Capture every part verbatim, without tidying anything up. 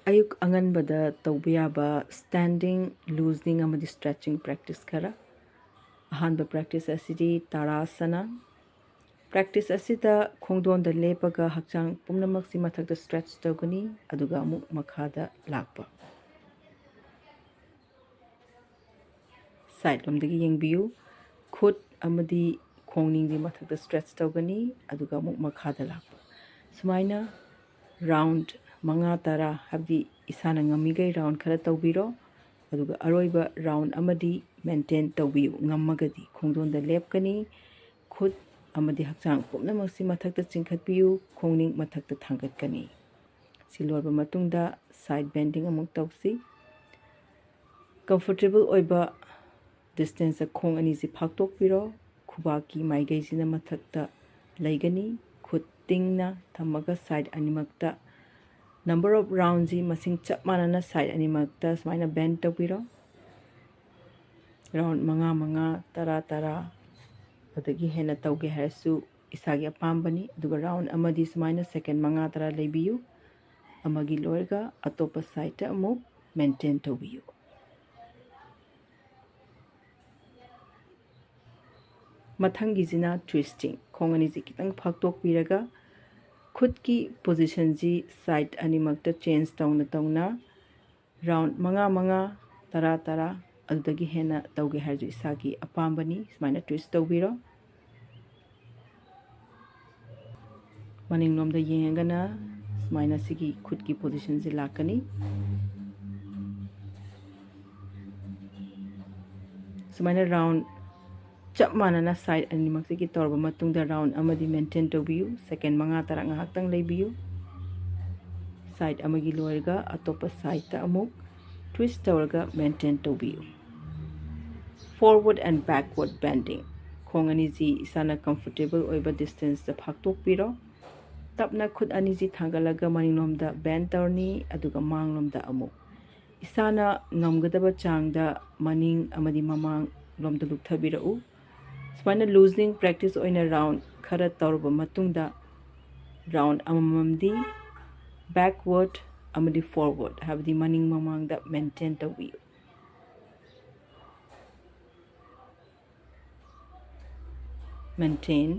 ꯑꯌꯨꯛ ꯑꯉꯟꯕꯗ ꯇꯧꯕ ꯌꯥꯕ standing, loosening ꯑꯃꯗꯤ stretching practice ꯈꯔ꯫ ꯑꯍꯥꯟꯕ practice ꯑꯁꯤꯗꯤ ꯇꯥꯔꯥꯁꯅꯥ꯫ Practice ꯑꯁꯤꯗ ꯈꯣꯡꯗꯣꯟꯗ ꯂꯦꯞꯄꯒ ꯍꯛꯆꯥꯡ ꯄꯨꯝꯅꯃꯛꯁꯤ ꯃꯊꯛꯇ stretch ꯇꯧꯒꯅꯤ, ꯑꯗꯨꯒ ꯑꯃꯨꯛ ꯃꯈꯥꯗ ꯂꯥꯛꯄ꯫ Side ꯂꯣꯝꯗꯒꯤ ꯌꯦꯡꯕꯤꯌꯨ꯫ ꯈꯨꯠ ꯑꯃꯗꯤ ꯈꯣꯡꯅꯤꯡꯗꯤ ꯃꯊꯛꯇ stretch ꯇꯧꯒꯅꯤ, ꯑꯗꯨꯒ ꯑꯃꯨꯛ ꯃꯈꯥꯗ ꯂꯥꯛꯄ꯫ ꯁꯨꯃꯥꯏꯅ round ꯃꯉꯥ ꯇꯔꯥ, ꯍꯥꯏꯕꯗꯤ ꯏꯁꯥꯅ ꯉꯝꯃꯤꯈꯩ round ꯈꯔ ꯇꯧꯕꯤꯔꯣ꯫ ꯑꯗꯨꯒ ꯑꯔꯣꯏꯕ round ꯑꯃꯗꯤ maintain ꯇꯧꯕꯤꯌꯨ꯫ ꯉꯝꯃꯒꯗꯤ ꯈꯣꯡꯗꯣꯟꯗ ꯂꯦꯞꯀꯅꯤ꯫ ꯈꯨꯠ ꯑꯃꯗꯤ ꯍꯛꯆꯥꯡ ꯄꯨꯝꯅꯃꯛꯁꯤ ꯃꯊꯛꯇ ꯆꯤꯡꯈꯠꯄꯤꯌꯨ꯫ ꯈꯣꯡꯅꯤꯡ ꯃꯊꯛꯇ ꯊꯥꯡꯒꯠꯀꯅꯤ꯫ ꯁꯤ ꯂꯣꯏꯔꯕ ꯃꯇꯨꯡꯗ side bending ꯑꯃꯨꯛ ꯇꯧꯁꯤ꯫ Comfortable ꯑꯣꯏꯕ distance ꯈꯣꯡ ꯑꯅꯤꯁꯤ ꯐꯥꯛꯇꯣꯛꯄꯤꯔꯣ꯫ ꯈꯨꯕꯥꯛꯀꯤ ꯃꯥꯏꯀꯩꯁꯤꯅ ꯃꯊꯛꯇ ꯂꯩꯒꯅꯤ꯫ ꯈꯨꯠ ꯇꯤꯡꯅ ꯊꯝꯃꯒ side ꯑꯅꯤꯃꯛꯇ number of round ꯁꯤ ꯃꯁꯤꯡ ꯆꯞ ꯃꯥꯟꯅꯅ side ꯑꯅꯤꯃꯛꯇ ꯁꯨꯃꯥꯏꯅ bend ꯇꯧꯕꯤꯔꯣ꯫ Round ꯃꯉꯥ ꯃꯉꯥ, ꯇꯔꯥ ꯇꯔꯥ, ꯑꯗꯒꯤ ꯍꯦꯟꯅ ꯇꯧꯒꯦ ꯍꯥꯏꯔꯁꯨ ꯏꯁꯥꯒꯤ ꯑꯄꯥꯝꯕꯅꯤ꯫ ꯑꯗꯨꯒ round ꯑꯃꯗꯤ ꯁꯨꯃꯥꯏꯅ second ꯃꯉꯥ ꯇꯔꯥ ꯂꯩꯕꯤꯌꯨ꯫ ꯑꯃꯒꯤ ꯂꯣꯏꯔꯒ ꯑꯇꯣꯞꯄ side ꯑꯃꯨꯛ maintain ꯇꯧꯕꯤꯌꯨ꯫ ꯃꯊꯪꯒꯤꯁꯤꯅ twisting꯫ ꯈꯣꯡ ꯑꯅꯤꯁꯤ ꯈꯤꯇꯪ ꯐꯥꯛꯇꯣꯛꯄꯤꯔꯒ ꯈꯨꯠꯀꯤ position ꯁꯤ side ꯑꯅꯤꯃꯛꯇ change ꯇꯧꯅ ꯇꯧꯅ round ꯃꯉꯥ ꯃꯉꯥ, ꯇꯔꯥ ꯇꯔꯥ, ꯑꯗꯨꯗꯒꯤ ꯍꯦꯟꯅ ꯇꯧꯒꯦ ꯍꯥꯏꯔꯁꯨ ꯏꯁꯥꯒꯤ ꯑꯄꯥꯝꯕꯅꯤ꯫ ꯁꯨꯃꯥꯏꯅ twist ꯇꯧꯕꯤꯔꯣ꯫ ꯃꯅꯤꯡꯂꯣꯝꯗ ꯌꯦꯡꯉꯒꯅ ꯁꯨꯃꯥꯏꯅ ꯁꯤꯒꯤ ꯈꯨꯠꯀꯤ position ꯁꯦ ꯂꯥꯛꯀꯅꯤ꯫ ꯁꯨꯃꯥꯏꯅ round ꯆꯞ ꯃꯥꯟꯅꯅ side ꯑꯅꯤꯃꯛꯁꯤꯒꯤ ꯇꯧꯔꯕ ꯃꯇꯨꯡꯗ round ꯑꯃꯗꯤ maintain ꯇꯧꯕꯤꯌꯨ꯫ Second ꯃꯉꯥ ꯇꯔꯥ ꯉꯥꯏꯍꯥꯛꯇꯪ ꯂꯩꯕꯤꯌꯨ꯫ Side ꯑꯃꯒꯤ ꯂꯣꯏꯔꯒ ꯑꯇꯣꯞꯄ side ꯇ ꯑꯃꯨꯛ twist ꯇꯧꯔꯒ maintain ꯇꯧꯕꯤꯌꯨ꯫ Forward and backward bending꯫ ꯈꯣꯡ ꯑꯅꯤꯁꯤ ꯏꯁꯥꯅ comfortable ꯑꯣꯏꯕ distance ꯇ ꯐꯥꯛꯇꯣꯛꯄꯤꯔꯣ꯫ ꯇꯞꯅ ꯈꯨꯠ ꯑꯅꯤꯁꯤ ꯊꯥꯡꯒꯠꯂꯒ ꯃꯅꯤꯡꯂꯣꯝꯗ bend ꯇꯧꯔꯅꯤ, ꯑꯗꯨꯒ ꯃꯥꯡꯂꯣꯝꯗ ꯑꯃꯨꯛ꯫ ꯏꯁꯥꯅ ꯉꯝꯒꯗꯕ ꯆꯥꯡꯗ ꯃꯅꯤꯡ ꯑꯃꯗꯤ ꯃꯃꯥꯡ ꯂꯣꯝꯗ ꯂꯨꯞꯊꯕꯤꯔꯛꯎ꯫ ꯁꯨꯃꯥꯏꯅ loosening practice ꯑꯣꯏꯅ round ꯈꯔ ꯇꯧꯔꯕ ꯃꯇꯨꯡꯗ, round ꯑꯃꯃꯝꯗꯤ backward ꯑꯃꯗꯤ forward, ꯍꯥꯏꯕꯗꯤ ꯃꯅꯤꯡ ꯃꯃꯥꯡꯗ maintain ꯇꯧꯕꯤꯌꯨ꯫ Maintain,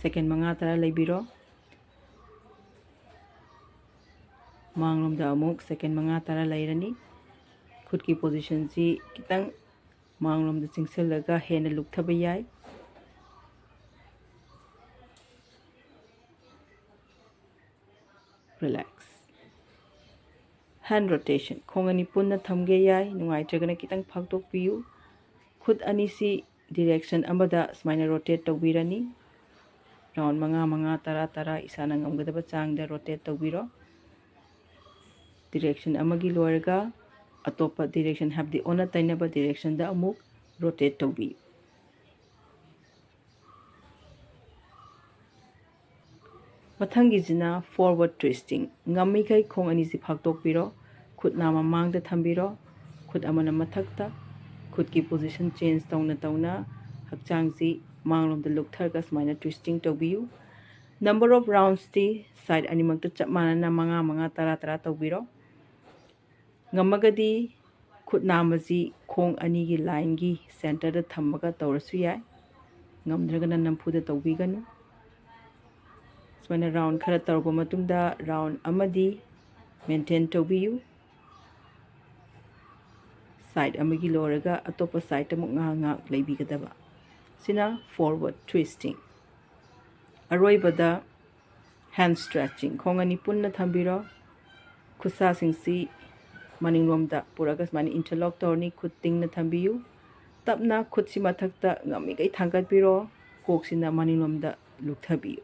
second ꯃꯉꯥ ꯇꯔꯥ ꯂꯩꯕꯤꯔꯣ꯫ ꯃꯥꯡꯂꯣꯝꯗ ꯑꯃꯨꯛ second ꯃꯉꯥ ꯇꯔꯥ ꯂꯩꯔꯅꯤ꯫ ꯈꯨꯠꯀꯤ positionꯁꯤ ꯈꯤꯇꯪ ꯃꯥꯡꯂꯣꯝꯗ ꯆꯤꯡꯁꯤꯜꯂꯒ ꯍꯦꯟꯅ ꯂꯨꯞꯊꯕ ꯌꯥꯏ꯫ Relax꯫ Hand rotation, ꯈꯣꯡ ꯑꯅꯤ ꯄꯨꯟꯅ ꯊꯝꯒꯦ ꯌꯥꯏ, ꯅꯨꯡꯉꯥꯏꯇ꯭ꯔꯒꯅ ꯈꯤꯇꯪ ꯐꯥꯛꯇꯣꯛꯄꯤꯌꯨ꯫ ꯈꯨꯠ ꯑꯅꯤꯁꯤ direction ꯑꯃꯗ ꯁꯨꯃꯥꯏꯅ rotate ꯇꯧꯕꯤꯔꯅꯤ꯫ Round ꯃꯉꯥ, ꯃꯉꯥ, ꯇꯔꯥ, ꯇꯔꯥ ꯏꯁꯥꯅ ꯉꯝꯒꯗꯕ ꯆꯥꯡꯗ rotate ꯇꯧꯕꯤꯔꯣ꯫ Direction ꯑꯃꯒꯤ ꯂꯣꯏꯔꯒ ꯑꯇꯣꯞꯄ direction, ꯍꯥꯏꯕꯗꯤ ꯑꯣꯟꯅ ꯇꯩꯅꯕ directionꯗ ꯑꯃꯨꯛ rotate ꯇꯧꯕꯤꯌꯨ꯫ ꯃꯊꯪꯒꯤꯁꯤꯅ forward twisting꯫ ꯉꯝꯃꯤꯈꯩ ꯈꯣꯡ ꯑꯅꯤꯁꯤ ꯐꯥꯛꯇꯣꯛꯄꯤꯔꯣ꯫ ꯈꯨꯠꯅ ꯃꯃꯥꯡꯗ ꯊꯝꯕꯤꯔꯣ꯫ ꯈꯨꯠ ꯑꯃꯅ ꯃꯊꯛꯇ꯫ ꯈꯨꯠꯀꯤ position change ꯇꯧꯅ ꯇꯧꯅ ꯍꯛꯆꯥꯡꯁꯤ ꯃꯥꯡꯂꯣꯝꯗ ꯂꯨꯞꯊꯔꯒ ꯁꯨꯃꯥꯏꯅ twisting ꯇꯧꯕꯤꯌꯨ꯫ Number of roundsꯇꯤ side ꯑꯅꯤꯃꯛꯇ ꯆꯞ ꯃꯥꯟꯅꯅ ꯃꯉꯥ, ꯃꯉꯥ, ꯇꯔꯥ, ꯇꯔꯥ ꯇꯧꯕꯤꯔꯣ꯫ ꯉꯝꯃꯒꯗꯤ ꯈꯨꯠ ꯅꯥꯝꯃꯁꯤ ꯈꯣꯡ ꯑꯅꯤꯒꯤ lineꯒꯤ centreꯗ ꯊꯝꯃꯒ ꯇꯧꯔꯁꯨ ꯌꯥꯏ, ꯉꯝꯗ꯭ꯔꯒꯅ ꯅꯝꯐꯨꯗ ꯇꯧꯕꯤꯒꯅꯨ꯫ ꯁꯨꯃꯥꯏꯅ round ꯈꯔ ꯇꯧꯔꯕ ꯃꯇꯨꯡꯗ round ꯑꯃꯗꯤ maintain ꯇꯧꯕꯤꯌꯨ꯫ Side ꯑꯃꯒꯤ ꯂꯣꯏꯔꯒ ꯑꯇꯣꯞꯄ sideꯇ ꯑꯃꯨꯛ ꯉꯥꯏꯍꯥꯛ ꯉꯥꯏꯍꯥꯛ ꯂꯩꯕꯤꯒꯗꯕ꯫ ꯁꯤꯅ forward twisting꯫ ꯑꯔꯣꯏꯕꯗ hand stretching, ꯈꯣꯡ ꯑꯅꯤ ꯄꯨꯟꯅ ꯊꯝꯕꯤꯔꯣ꯫ ꯈꯨꯠꯁꯥꯁꯤꯡꯁꯤ ꯃꯅꯤꯡꯂꯣꯝꯗ ꯄꯨꯔꯒ ꯁꯨꯃꯥꯏꯅ interlock ꯇꯧꯔꯅꯤ꯫ ꯈꯨꯠ ꯇꯤꯡꯅ ꯊꯝꯕꯤꯌꯨ꯫ ꯇꯞꯅ ꯈꯨꯠꯁꯤ ꯃꯊꯛꯇ ꯉꯝꯃꯤꯈꯩ ꯊꯥꯡꯒꯠꯄꯤꯔꯣ꯫ ꯀꯣꯛꯁꯤꯅ ꯃꯅꯤꯡꯂꯣꯝꯗ ꯂꯨꯞꯊꯕꯤꯌꯨ꯫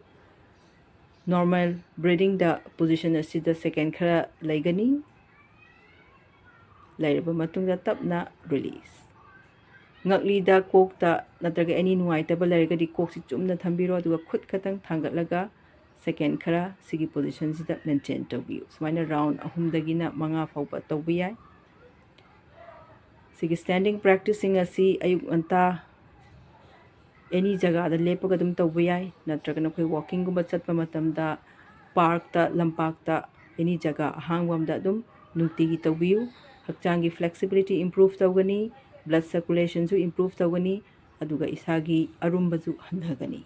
Normal breathingꯗ position ꯑꯁꯤꯗ second ꯈꯔ ꯂꯩꯒꯅꯤ꯫ ꯂꯩꯔꯕ ꯃꯇꯨꯡꯗ ꯇꯞꯅ release꯫ ꯉꯛꯂꯤꯗ, ꯀꯣꯛꯇ ꯅꯠꯇ꯭ꯔꯒ any ꯅꯨꯡꯉꯥꯏꯇꯕ ꯂꯩꯔꯒꯗꯤ ꯀꯣꯛꯁꯤ ꯆꯨꯝꯅ ꯊꯝꯕꯤꯔꯣ, ꯑꯗꯨꯒ ꯈꯨꯠ ꯈꯛꯇꯪ ꯊꯥꯡꯒꯠꯂꯒ second ꯈꯔ ꯁꯤꯒꯤ positionꯁꯤꯗ maintain ꯇꯧꯕꯤꯌꯨ꯫ ꯁꯨꯃꯥꯏꯅ round ꯑꯍꯨꯝꯗꯒꯤꯅ ꯃꯉꯥ ꯐꯥꯎꯕ ꯇꯧꯕ ꯌꯥꯏ꯫ ꯁꯤꯒꯤ standing practiceꯁꯤꯡ ꯑꯁꯤ ꯑꯌꯨꯛ ꯉꯟꯇꯥ any ꯖꯒꯥꯗ ꯂꯦꯞꯄꯒ ꯑꯗꯨꯝ ꯇꯧꯕ ꯌꯥꯏ, ꯅꯠꯇ꯭ꯔꯒꯅ ꯑꯩꯈꯣꯏ walkingꯒꯨꯝꯕ ꯆꯠꯄ ꯃꯇꯝꯗ parkꯇ, ꯂꯝꯄꯥꯛꯇ ꯑꯦꯅꯤ ꯖꯒꯥ ꯑꯍꯥꯡꯕ ꯑꯃꯗ ꯑꯗꯨꯝ ꯅꯨꯡꯇꯤꯒꯤ ꯇꯧꯕꯤꯌꯨ꯫ ꯍꯛꯆꯥꯡꯒꯤ ꯐ꯭ꯂꯦꯛꯁꯤꯕꯤꯂꯤꯇꯤ ꯏꯝꯄ꯭ꯔꯨꯚ ꯇꯧꯒꯅꯤ, ꯕ꯭ꯂꯗ ꯁꯔꯀꯨꯂꯦꯁꯟꯁꯨ ꯏꯝꯄ꯭ꯔꯨꯚ ꯇꯧꯒꯅꯤ, ꯑꯗꯨꯒ ꯏꯁꯥꯒꯤ ꯑꯔꯨꯝꯕꯁꯨ ꯍꯟꯊꯒꯅꯤ꯫